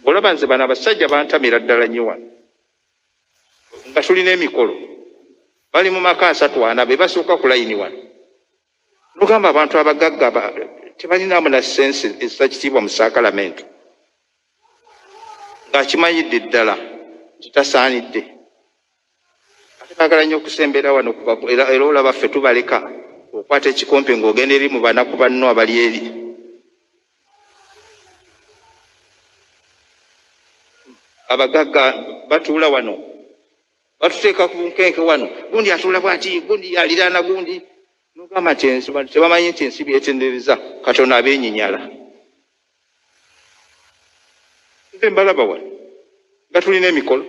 Olaba nze bano abasajja bantamira ddala nnyo wano nga tulina emikolo, bali mu maka asatu ana, be basooka ku layini wano. Nogamba abantu abagagga tebalinamu na sensi essa kitiibwa mu saakalamentu, ng'akimanyidde ddala nti tasaanidde. Ate baagala nnyo okusembera wano, era olaba ffe tubaleka okwata ekikompe ng'ogenda eri mu banaku banno abali eri. Abagagga batuula wano, batuteeka ku bunkenke wano, gundi atuula bwati, gundi aliraana gundi. Nogamba nti ensi, tebamanyi nti ensi byetendereza Katonda abeenyinyala. Nze mbalaba wano nga tulina emikolo,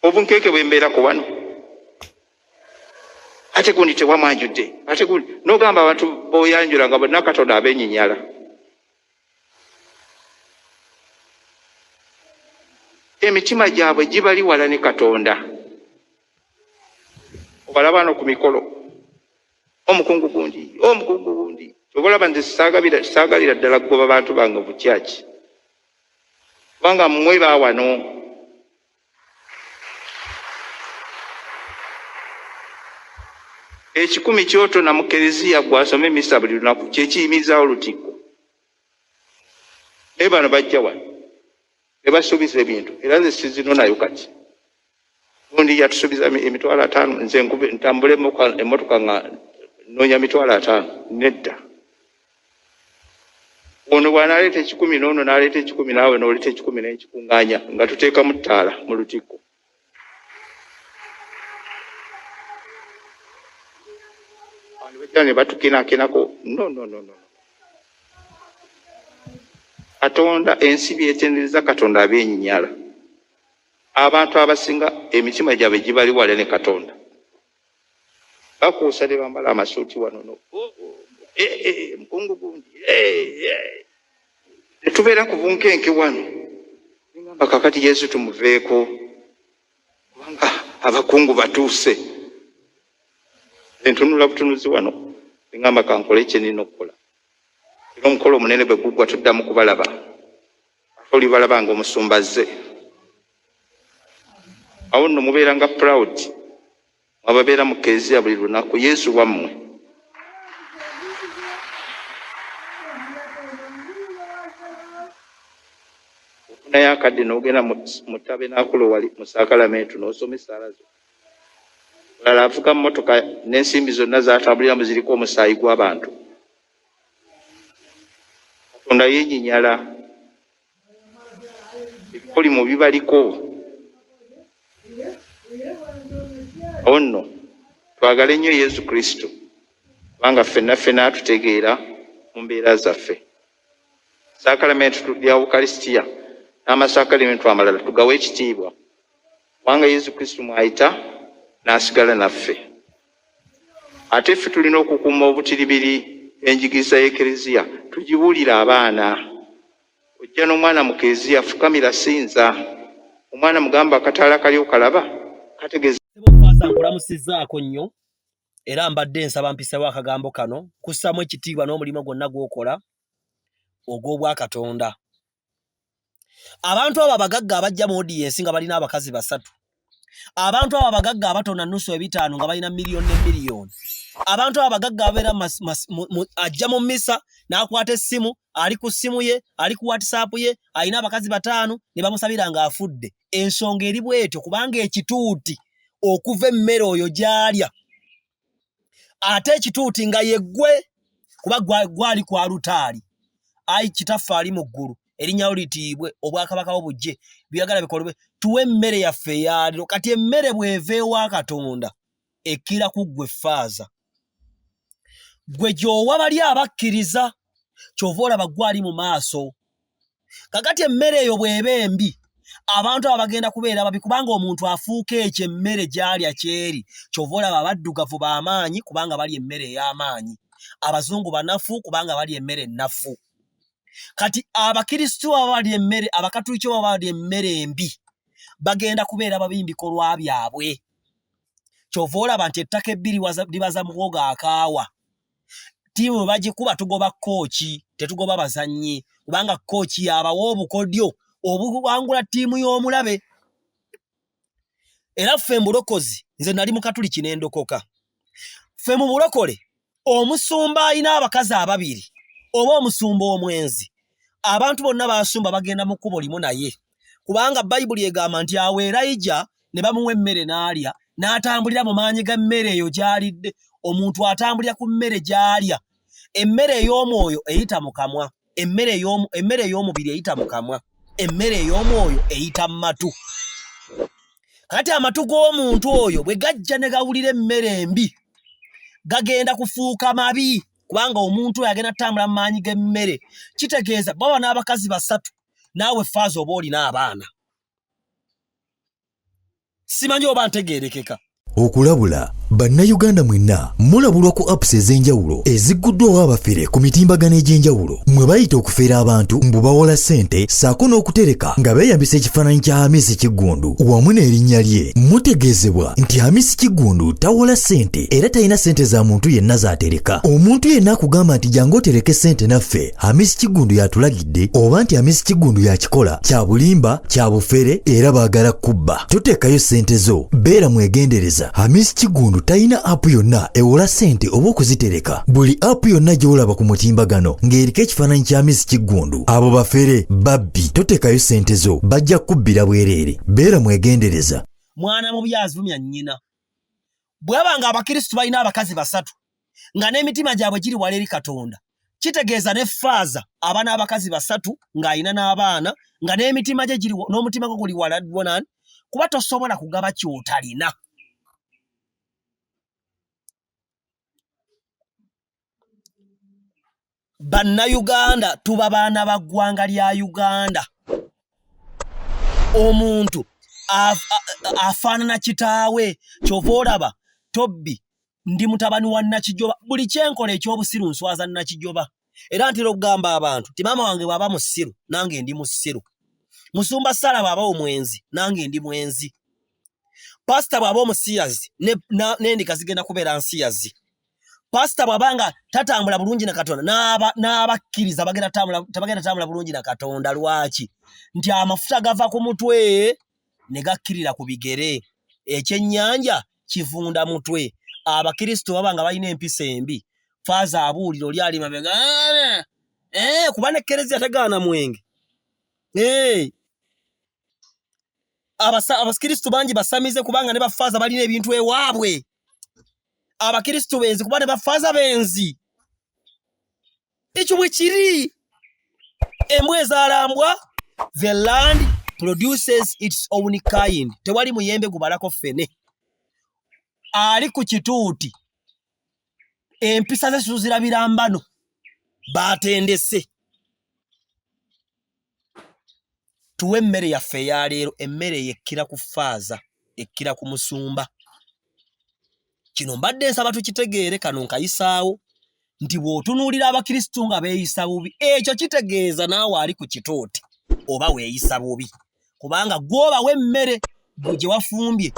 obunkenke bwembeerako wano, ate gundi tewamwanjudde, ate gundi nogamba abantu boyanjula nga bonna Katonda abeenyinyala. Emitima gyabwe gibali wala ne Katonda. Obalaba no ku mikolo, omukungu gundi, omukungu gundi. Obalaba nze saagalira ddala kugoba bantu bange mu kyaki, kubanga mmwe baawano. Ekikumi kyotona mu kereziya gwasoma emisa buli lunaku kyekiyimirizaawo olutikko. Naye bano bajja wano ne basuubiza ebintu, era nze sizinonayo kati. Gundi yatusuubiza 50,000, nze ntambule emmotoka nga nnoonya 50,000, nedda. Ono bw'anaaleeta 100, n'ono n'aleeta 100, naawe n'oleeta 100, n'ekikuŋŋaanya nga tuteekamu ttaala mu lutikko. Bajja ne batukenakenako. No, no, no, no. Katonda ensi byetendereza Katonda abeenyinyala. Abantu abasinga emitima gyabwe gibali wala ne Katonda. Bakuusa ne bambala amasuuti wano no. Oh, oh, eh, eh, mukungu gundi. Eh, eh. Tetubeera ku bunkenke wano. Ngamba kakati Yesu tumuveeko, kubanga abakungu batuuse. Ntunula butunuzi wano, ngamba kankole kye nnina okukola. Era omukolo omunene bwe guggwa tuddamu kubalaba. Ate olibalaba nga omusumba azze. Awo nno mubeera nga proud, mwababeera mu kereziya buli lunaku. Yesu wammwe. Ofunayo akadde n'ogenda mu tabernakulo wali mu saakalamentu n'osoma essaala zo. Olala avuga mmotoka n'ensimbi zonna z'atambuliramu ziriko omusaayi gw'abantu. Katonda yeenyinyala, ebikolimo bibaliko. Awo nno twagale nnyo Yesu Kristo, kubanga ffenna ffenna atutegeera mu mbeera zaffe. Saakalamentu lya Ukaristia n'amasakalamentu amalala tugawe ekitiibwa, kubanga Yesu Kristo mw'ayita n'asigala naffe. Ate ffe tulina okukuuma obutiribiri enjigiriza y'Ekereziya, tugibuulire abaana. Ojja n'omwana mu kereziya, fukamira, sinza. Omwana mugamba akataala kali okalaba, kategeeza. Faaza nkulamusizzaako nnyo, era mbadde nsaba mpisewo akagambo kano kussamu ekitiibwa n'omulimu gwonna gw'okola ogw'obwakatonda. Abantu abo abagagga abajja mu odiyensi nga balina abakazi basatu, abantu abo abagagga abatona nusu ebitaano nga balina miliyoni ne miliyoni, abantu abo abagagga ababeera ajja mu misa n'akwata essimu, ali ku ssimu ye, ali ku WhatsApp ye, alina abakazi bataano ne bamusabira ng'afudde. Ensonga eri bw'etyo kubanga ekituuti okuva emmere oyo gy'alya, ate ekituuti nga yeggwe kuba gwali ku alutaali. Ayi Kitaffe ali mu ggulu, erinnya lyo litiibwe, obwakabaka bwo bujje, by'oyagala bikolebwe, tuwe emmere yaffe eyaaliro. Kati emmere bw'eva ewa Katonda ekkira ku ggwe faaza, ggwe gy'owa bali abakkiriza, ky'ova olaba ggwe ali mu maaso. Kakati emmere eyo bw'eba embi, abantu abo bagenda kubeera babi, kubanga omuntu afuuka ekyo emmere gy'alya ky'eri. Ky'ova olaba abaddugavu b'amaanyi kubanga balya emmere ey'amaanyi, abazungu banafu kubanga balya emmere ennafu. Kati abakristu baba balya emmere, abakatuliki baba balya emmere embi, bagenda kubeera babi mu bikolwa byabwe. Ky'ova olaba nti ettaka ebbi libaza muwogo akaawa. Ttiimu bwe bagikuba tugoba kooki, tetugoba bazannyi, kubanga kooki y'abawa obukodyo obuwangula ttiimu y'omulabe. Era ffe mbulokozi, nze nali mukatuliki ne ndokoka. Ffe mu bulokole omusumba alina abakazi ababiri oba omusumba omwenzi, abantu bonna basumba bagenda mu kkubo limu naye, kubanga Bayibuli egamba nti awo Erayija ne bamuwa emmere n'alya, n'atambulira mu maanyi ga mmere eyo gy'alidde. Omuntu atambulira ku mmere gy'alya. Emmere ey'omwoyo eyita mu kamwa, emmere ey'omubiri eyita mu kamwa, emmere ey'omwoyo eyita mu matu. Kati amatu g'omuntu oyo bwe gajja ne gawulira emmere embi, gagenda kufuuka mabi, kubanga omuntu oyo agenda kutambula mu maanyi g'emmere. Kitegeeza baba n'abakazi basatu, naawe faaza oba olina abaana. Simanyi oba ntegeerekeka. Okulabula Bannayuganda mwenna mulabulwa ku apps ez'enjawulo ezigguddwawo abafere ku mitimbagano egy'enjawulo mwe bayita okufera abantu mbu bawola ssente ssaako n'okutereka nga beeyambisa ekifaananyi kya Hamisi Kiggundu wamu n'erinnya lye. Mutegeezebwa nti Hamisi Kiggundu tawola ssente era talina ssente za muntu yenna z'atereka. Omuntu yenna akugamba nti jangu otereke ssente naffe Hamisi Kiggundu y'atulagidde oba nti Hamisi Kiggundu y'akikola kya bulimba, kya bufere era baagala kubba. Toteekayo ssente zo, beera mwegendereza. Hamisi Kiggundu talina app yonna ewola ssente oba okuzitereka. Buli app yonna gy'olaba ku mutimbagano ng'eriko ekifaananyi kya Hamisi Kiggundu, abo bafere, babbi. Toteekayo ssente zo, bajja kukubbira bwereere. Beera mwegendereza. Mwana mubi azumya nnyina. Bw'aba nga Abakristu balina abakazi basatu nga n'emitima gyabwe giri wala eri Katonda, kitegeeza ne faaza aba n'abakazi basatu ng'alina n'abaana nga n'emitima gye giri n'omutima gwe guli wala nani, kuba tosobola kugaba ky'otalina. Bannayuganda tuba baana ba ggwanga lya Uganda. Omuntu afaanana kitaawe, ky'ova olaba Tobbi ndi mutabani wa Nakijoba, buli kyenkola eky'obusiru nswaza Nakijoba. Era ntera okugamba abantu nti maama wange bw'aba musiru nange ndi musiru, Musumba Sala bw'aba omwenzi nange ndi mwenzi, pasita bw'aba omusiyazi n'endiga zigenda kubeera nsiyazi, pasita bw'aba nga tatambula bulungi na Katonda n'abakkiriza tabagenda tambula bulungi na Katonda. Lwaki? Nti amafuta gava ku mutwe ne gakkirira ku bigere, ekyennyanja kivunda mutwe. Abakristo baba nga balina empisa embi, faaza abuulira oli ali mabega, kuba ne kereziya tegaana mwenge. Abakristo bangi basamize kubanga ne bafaaza balina ebintu ewaabwe. Abakristo benzi kuba ne bafaaza benzi. Ekyo bwe kiri. Embwa ezaalambwa, the land produces its own kind. Tewali muyembe gubalako ffene. Ali ku kituuti, empisa ze tuzirabira mbano, baatendese. Tuwe emmere yaffe eya leero, emmere eyo ekkira ku faaza, ekkira ku musumba. Kino mbadde nsaba tukitegeere, kano nkayisaawo nti bw'otunuulira Abakristu nga beeyisa bubi, ekyo kitegeeza naawe ali ku kituuti oba weeyisa bubi, kubanga gw'obawa emmere gye wafumbye,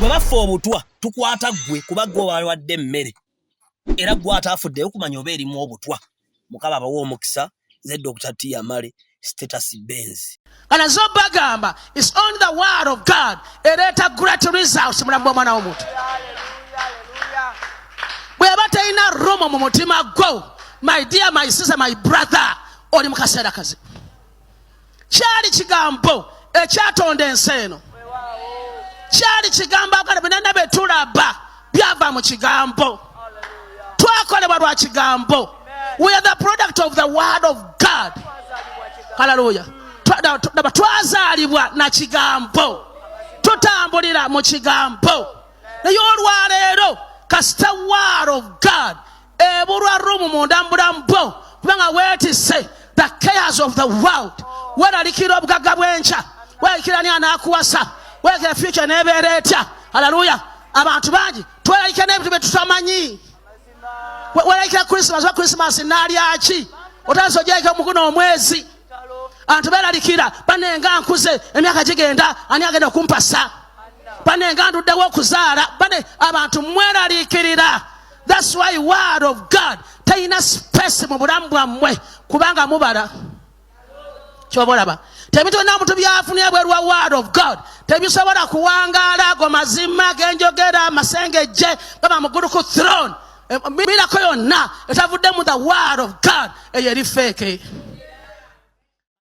bwe bafa obutwa tukwata ggwe, kuba ggwe obawadde emmere era ggwe ataafuddeyo kumanya oba erimu obutwa. Mukama abawe omukisa. Nze Dr. T Amale, Status Benz. Kana zo bagamba it's only the word of God ereeta great results mulamu bw'omwana w'omuntu. Bw'eba terina rumu mu mutima gwo, my dear, my sister, my brother, oli mu kaseera kazibu. Kyali kigambo ekyatonda ensi eno, kyali kigambo agala byonna bye tulaba byava mu kigambo, twakolebwa lwa kigambo. We are the product of the word of God. Hallelujah. Twazaalibwa na kigambo, tutambulira mu kigambo. Naye olwaleero kasita word of God ebulwa rumu munda mu bulamu bwo, kubanga weetisse the cares of the world, weeralikira obugagga bw'enkya, weeralikira ani anaakuwasa, weeralikira future n'ebeera etya. Haleluya. Abantu bangi tweralikira n'ebintu bye tutamanyi. Weeralikira Christmas, oba Christmas naalyaki, otandise ogyereka omuguno omwezi. Abantu beeralikira banenga nkuze, emyaka gigenda, ani agenda okumpasa, banenga nduddewo okuzaala, bane abantu mweraliikirira. That's why word of God terina space mu bulamu bwammwe, kubanga mubala. Kyoba olaba tebintu byonna omuntu byafunye ebweru wa word of God tebisobola kuwangaala. Ago mazima genjogera, amasengejje gaba mugulu ku throne. Mirako yonna etavudde mu the word of God, eyo eri fake.